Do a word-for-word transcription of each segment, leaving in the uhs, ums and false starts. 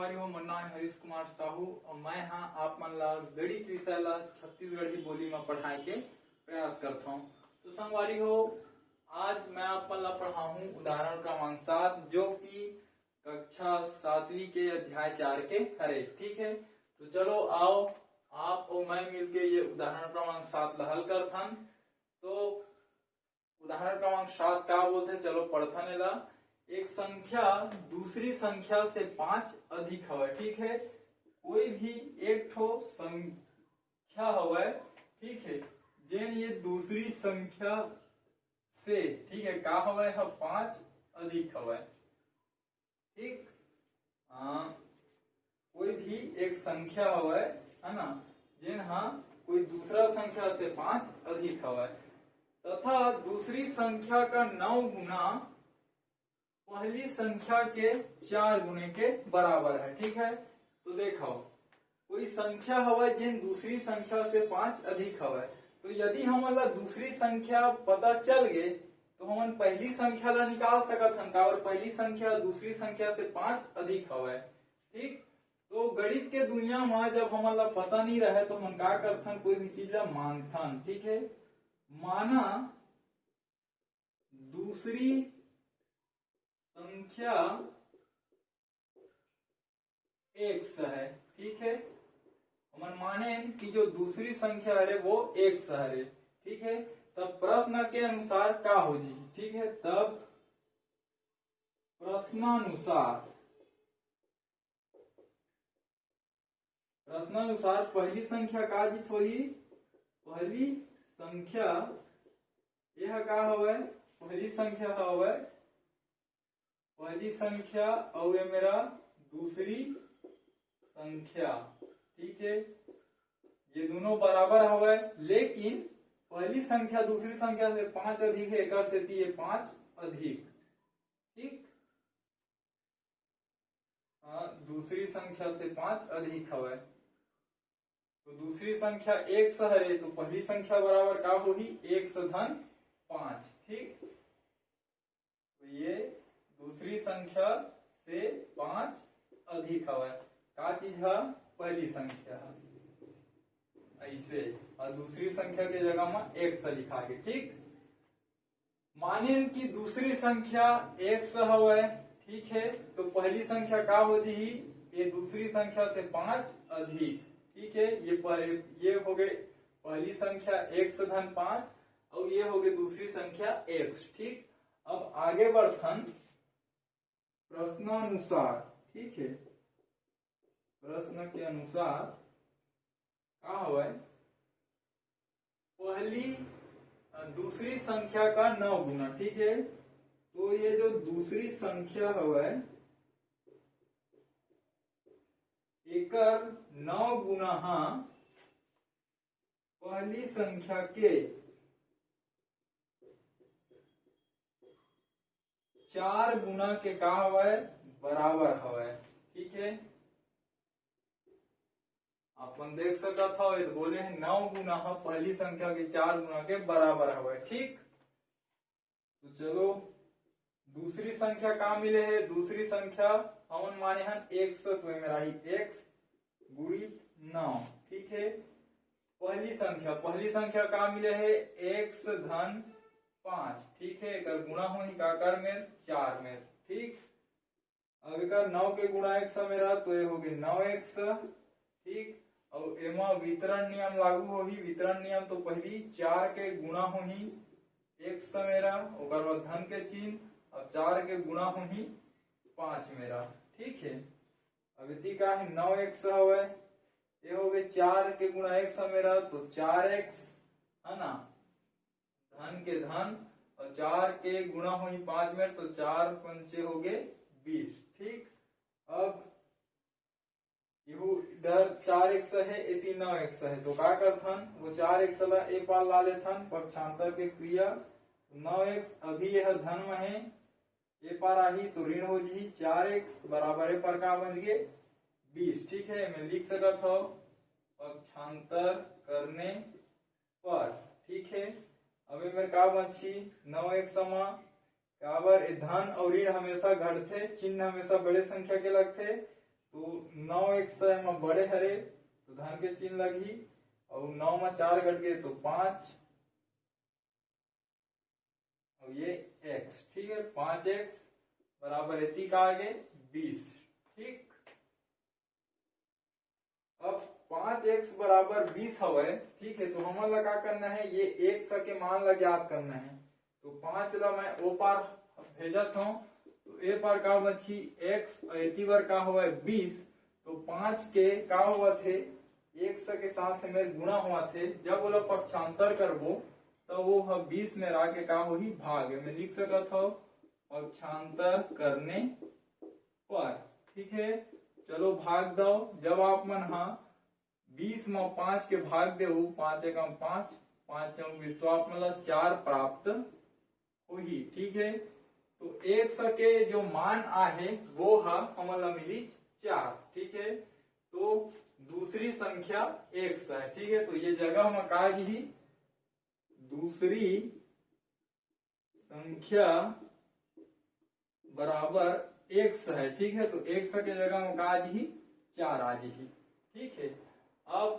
संगवारी हो, मोर नाम है हरीश कुमार साहू और मैं हाँ आप मन ला गणित विषय ला छत्तीसगढ़ी बोली में पढ़ाए के प्रयास करता हूँ। तो संगवारी हो, आज मैं आप मन ला पढ़ाहूँ उदाहरण क्रमांक सात, जो कि कक्षा सातवीं के अध्याय चार के हरे। ठीक है, तो चलो आओ, आप और मैं मिलके ये उदाहरण क्रमांक सात ला हल करथन। तो उदाहरण क्रमांक सात का बोलथे, चलो पढ़थन एला। एक संख्या दूसरी संख्या से पांच अधिक हवय। ठीक है, कोई भी एक ठो संख्या हवय, ठीक है, जेन ये दूसरी संख्या से, ठीक है, का हवय ह, पांच अधिक हवय। ठीक, हाँ, कोई भी एक संख्या हवय, है ना, जेन हा कोई दूसरा संख्या से पांच अधिक हवय तथा दूसरी संख्या का नौ गुना पहली संख्या के चार गुने के बराबर है। ठीक है, तो देखो, कोई संख्या हवय जेन दूसरी संख्या से पांच अधिक हवय, तो यदि हमन ला दूसरी संख्या पता चल गे तो हमन पहली संख्या ला निकाल सकत हन, काबर पहली संख्या दूसरी संख्या से पांच अधिक हवय। ठीक, तो गणित के दुनिया में जब हमन ला पता नहीं रहे तो हमन का करथन, कोई भी चीज ला मानथन। ठीक है, माना दूसरी संख्या एक्स है। ठीक है, हमन माने कि जो दूसरी संख्या हरे वो एक्स हरे। ठीक है, तब प्रश्न के अनुसार का हो जी? ठीक है, तब प्रश्नानुसार, प्रश्नानुसार पहली संख्या का जी होही? पहली संख्या यह का हवय? पहली संख्या हवय, पहली संख्या अउ ये मेरा दूसरी संख्या। ठीक है, ये दोनों बराबर हवय, लेकिन पहली संख्या दूसरी संख्या से पांच अधिक है, एकर सेती ये पांच अधिक। ठीक, हाँ, दूसरी संख्या से पांच अधिक हवय। तो दूसरी संख्या एक्स हरे, तो पहली संख्या बराबर का होही? एक्स धन पांच। ठीक, तो ये दूसरी संख्या से पांच अधिक हवय। का चीज ह? पहली संख्या। ऐसे, और दूसरी संख्या के जगह में एक्स लिखा के। ठीक, मानेन कि दूसरी संख्या एक्स हवय। ठीक है, तो पहली संख्या का हो जही? ये दूसरी संख्या से पांच अधिक। ठीक है, ये पह-, ये हो गए पहली संख्या एक्स धन पांच, और ये हो गए दूसरी संख्या एक्स। ठीक, अब आगे बढ़थन प्रश्नानुसार। ठीक है, प्रश्न के अनुसार का हवय? पहली, अ, दूसरी संख्या का नौ गुना। ठीक है, तो ये जो दूसरी संख्या हवय, एकर नौ गुना हा पहली संख्या के चार गुना के का हवय? बराबर हवय। ठीक है, अपन देख सकत हव, ये बोले हैं नौ गुना ह पहली संख्या के चार गुना के बराबर हवय। ठीक, तो चलो, दूसरी संख्या का मिले है? दूसरी संख्या हमन माने हन एक्स, तो एमे राही एक्स गुणित नौ। ठीक है, पहली संख्या, पहली संख्या का मिले है? एक्स धन पांच। ठीक है, एकर गुणा होही काकर में? चार में। ठीक, अब एकर नौ के गुणा एक्स मेरा, तो ये हो गए नौ एक्स। ठीक, और एमा वितरण नियम लागू होही। वितरण नियम तो पहली चार के गुणा होही एक्स मेरा, ओकर बाद धन के चिन्ह, अब चार के गुणा होही पांच मेरा। ठीक है, अब इति का है? नौ एक्स हवय, ये हो गए चार के गुणा एक्स मेरा, तो चार एक्स, है ना, धन के धन, और चार के गुणा होही पांच में, तो चार पंचे हो गए बीस। ठीक, अब इहू इधर चार एक्स है, इति नौ एक्स है, तो का करथन, वो चार एक्स ला ए पार ला लेथन, पक्षांतर के क्रिया। नौ एक्स अभी यह धन में है, ए पार आही तो ऋण हो जही। चार एक्स बराबर ए पार का बन गए? बीस। ठीक है, मैं लिख सकत हव पक्षांतर करने पर। ठीक है, अब एमेर का बची? नौ एक्स मा, काबर ए धन और ऋण हमेशा घटथे, चिन्ह हमेशा बड़े संख्या के लगथे, तो नौ एक्स एमा बड़े हरे, तो धन के चिन्ह लगही, और नौ में चार घट गए तो पांच, और ये एक्स, ठीक है, पांच एक्स बराबर एती का आगे बीस। ठीक, अब पांच एक्स बराबर बीस हवय, ठीक है, तो हमन ला का करना है, ये एक्स के मान ला ज्ञात करना है। तो पांच ला मैं ओ पार भेजत हूँ, तो ए पार का बची एक्स, और एती बर का हवय बीस, तो पांच के का होवत हे, एक्स के साथ में गुणा होवत हे, जब ओला पक्षांतर करबो तो वो ह बीस में रह के का होही, भाग। मैं लिख सकत हूँ पक्षांतर करने पर, ठीक है। चलो भाग दो, जब आप मन हा बीस में पांच के भाग देहू, पांच एकम पांच, पांच चौक बीस, तो आप मन ला चार प्राप्त होही, ठीक है। तो एक्स के जो मान आहे वो ह हमन ला मिली चार, ठीक है। तो दूसरी संख्या एक्स है, ठीक है। तो ये जगह हम का जी, दूसरी संख्या बराबर एक्स है, ठीक है। तो एक्स के जगह में का आ जी, चार आ जी, ठीक है। अब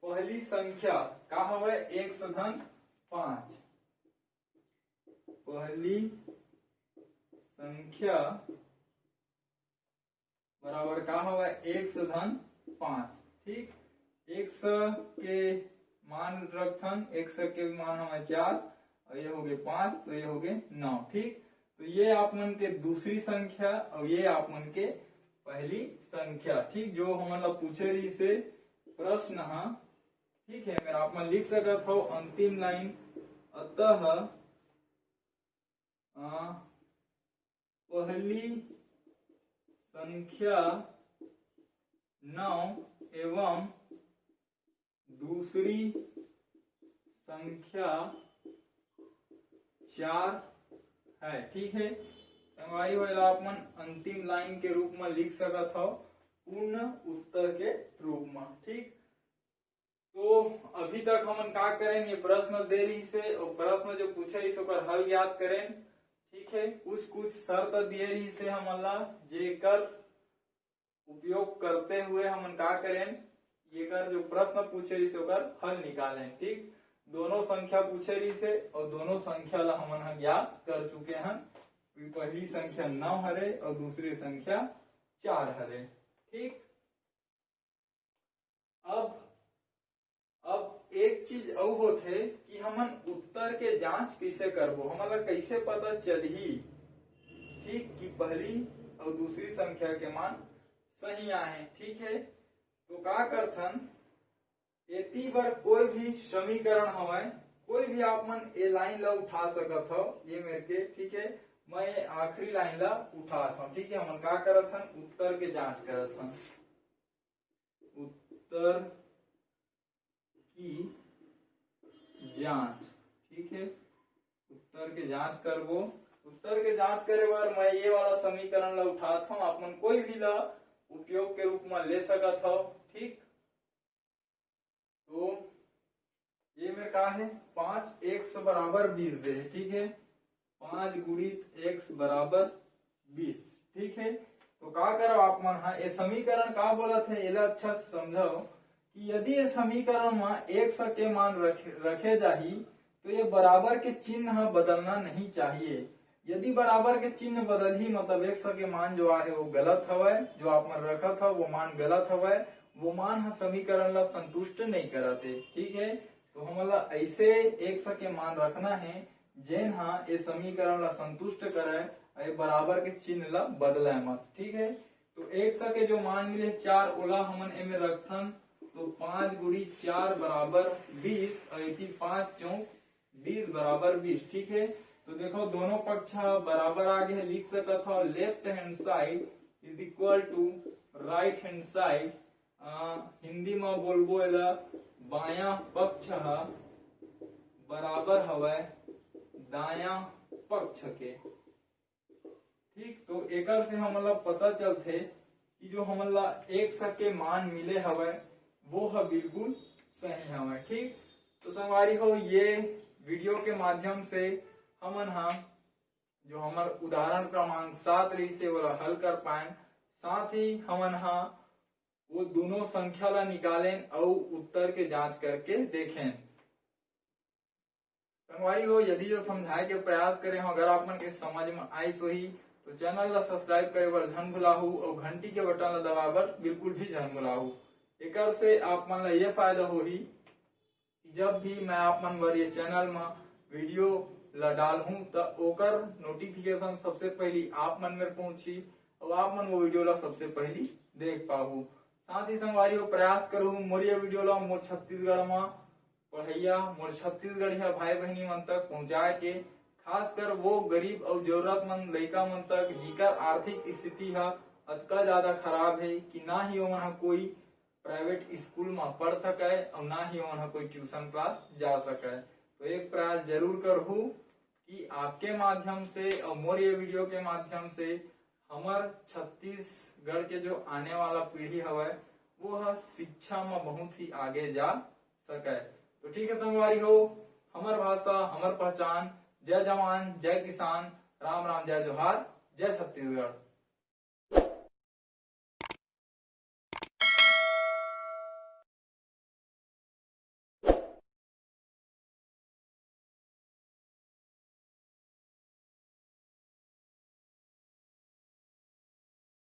पहली संख्या का हवे, एक्स धन पांच। पहली संख्या बराबर का हवे, एक्स धन पांच, ठीक। एक्स के मान रखथन, एक्स के मान हवे चार, और ये हो गए पांच, तो ये हो गए नौ, ठीक। तो ये आप मन के दूसरी संख्या और ये आप मन के पहली संख्या, ठीक, जो हमन ला पूछे रहिस हे प्रश्न हा, ठीक है। अगर आप मन लिख सकत हो अंतिम लाइन, अतः अ, पहली संख्या नौ एवं दूसरी संख्या चार है, ठीक है। संगवारी हो, एला आप मन अंतिम लाइन के रूप में लिख सकत हो, पूर्ण उत्तर के रूप में, ठीक। तो अभी तक हमन का करेन, ये प्रश्न दे रहिस हे और प्रश्न जो पूछे रहिस ओकर हल ज्ञात करेन, ठीक है। कुछ कुछ शर्त दिए रहिस हे हमन ला, जेकर उपयोग करते हुए हमन का करेन, एकर जो प्रश्न पूछे रहिस हे ओकर हल निकालेन, ठीक। दोनों संख्या पूछे रहिस हे और दोनों संख्या ला हमन ह ज्ञात कर चुके हन कि पहली संख्या नौ हरे और दूसरी संख्या चार हरे, ठीक। अब अब एक चीज अउ होथे कि हमन उत्तर के जांच कइसे करबो, हमन ला कइसे पता चलही, ठीक, कि पहली और दूसरी संख्या के मान सही आए, ठीक है। तो का करथन, एती बर कोई भी समीकरण हवय, कोई भी आप मन ए लाइन ला उठा सकत हव, ये मेर के, ठीक है। मैं आखिरी लाइन ला उठात हव, ठीक है। हमन का करत हन, उत्तर के जांच करत हन। उत्तर की जांच, ठीक है, उत्तर के जांच करबो। उत्तर के जांच करे बर मैं ये वाला समीकरण ला उठात हूँ, आप मन कोई भी ला उपयोग के रूप में ले सकत हव, ठीक। तो ये मेर का है, पांच एक्स बराबर बीस दे है, ठीक है, पांच गुणित एक्स बराबर बीस, ठीक है। तो का करव आप मन हा, ये समीकरण का बोलत है, एला अच्छा से समझव कि यदि ये समीकरण में एक्स के मान रखे, रखे जाही, तो ये बराबर के चिन्ह ह बदलना नहीं चाहिए। यदि बराबर के चिन्ह बदलही, मतलब एक्स के मान जो आहे वो गलत हवय, जो आप मन रखत हव वो मान गलत हवय, वो मान ह समीकरण ला संतुष्ट नहीं करत हे, ठीक है। तो हमन ला ऐसे एक्स के मान रखना है जेन हा ए समीकरण ला संतुष्ट करे, ए बराबर के चिन्ह ला बदले मत, ठीक है। तो एक्स के जो मान मिले चार, ओला हमन एमे रखथन, तो पांच गुणी चार बराबर बीस, और एती पांच चौक बीस बराबर बीस, ठीक है। तो देखो दोनों पक्ष ह बराबर आ गए, लिख सकत हो left hand side is equal to right hand side, अ, हिंदी में बोलबो एला, बायां पक्ष ह बराबर हवय दायां पक्ष के, ठीक। तो एकर से हमन ला पता चलथे कि जो हमन ला एक्स के मान मिले हवय वो ह बिल्कुल सही हवय, ठीक। तो संगवारी हो, ये वीडियो के माध्यम से हमन हा जो हमर उदाहरण क्रमांक सात रहिस हे, ओला हल कर पाएन। साथ ही हमन हा वो दोनों संख्या ला निकालेन अउ उत्तर के जांच करके देखेन। संगवारी हो, यदि जो समझाए के प्रयास करे हो, अगर आप मन के समझ में आइस होही, तो चैनल ला सब्सक्राइब करे बर झन भुलाहू अउ घंटी के बटन ला दबाए बर बिल्कुल भी झन भुलाहू। एकर से आप मन ला ये फायदा होही कि जब भी मैं आप मन बर ये चैनल म वीडियो ला डालहूं, त ओकर नोटिफिकेशन सबसे पहली आप मन मेर पहुंची अउ आप मन वो वीडियो ला सबसे पहली देख पाहू। साथ ही संगवारी हो, प्रयास करहूं मोर ये वीडियो ला मोर छत्तीसगढ़ म पढ़इया, मोर छत्तीसगढ़िया भाई बहिनी मन तक पहुंचाए के, खासकर वो गरीब अउ जरूरतमंद लइका मन तक, जिकर आर्थिक स्थिति ह अतका ज्यादा खराब हे कि ना ही ओमन ह कोई प्राइवेट स्कूल म पढ़ सकय अउ ना ही ओमन ह कोई ट्यूशन क्लास जा सकय। तो एक प्रयास जरूर करहू कि आपके माध्यम से अउ मोर ये वीडियो के माध्यम से हमर छत्तीसगढ़ के जो आने वाला पीढ़ी हवय, वो ह शिक्षा म बहुत ही आगे जा सकय। तो ठीक है संगवारी हो, हमर भाषा, हमर पहचान। जय जवान, जय किसान, राम राम, जय जोहार, जय छत्तीसगढ़।